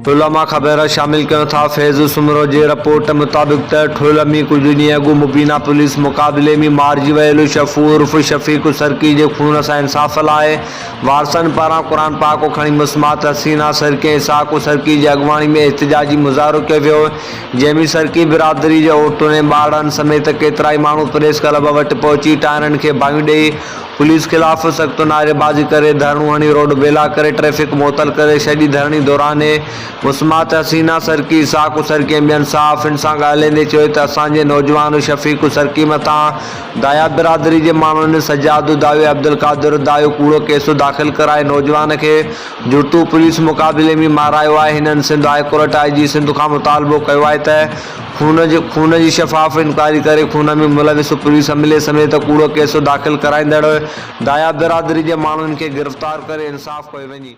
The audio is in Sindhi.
ٺل مان خبر شامل ڪيون ٿا فيض سومرو جي رپورٽ مطابق ته ٺل ۾ ڪجهه ڏينهن اڳ مبينا پوليس مقابلي ۾ مارجي ويل شفو عرف شفيق سرڪي جي خون سان انصاف لاء وارثن پاران قرآن پاڪ کڻي مسمات حسينا سرڪي ۽ اسحاق سرڪي جي اڳواڻي ۾ احتجاجي مظاهرو ڪيو ويو جنهن ۾ سرڪي برادري جي عورتن ۽ ٻارڙن سميت ڪيترائي ماڻهو پريس ڪلب وٽ پهچي ٽائرن کي باهيون ڏئي پوليس خلاف سخت نعريبازي ڪري ڌرڻو هڻي روڊ بيلا ڪري ٽريفڪ معطل ڪري ڇڏي ڌرڻي دوران مسمات حسينا سرڪي، اسحاق سرڪي ۽ ٻين صحافين سان ڳالهائيندي چيو ته اسان جي نوجوان شفيق سرڪي مٿان دايا برادري جي ماڻهن سجاد دايو ۽ عبدالقادر دايو ڪوڙو ڪيس داخل ڪرائي نوجوان کي جڙتو پوليس مقابلي ۾ مارايو آهي هنن Sindh high court I G Sindh کان مطالبو ڪيو آهي ته خون جي خون جي شفاف انڪوائري ڪري خون ۾ ملوث پوليس عملي سميت ڪوڙو ڪيس داخل ڪرائيندڙ دايا برادري جي ماڻهن کي گرفتار ڪري انصاف ڪيو وڃي.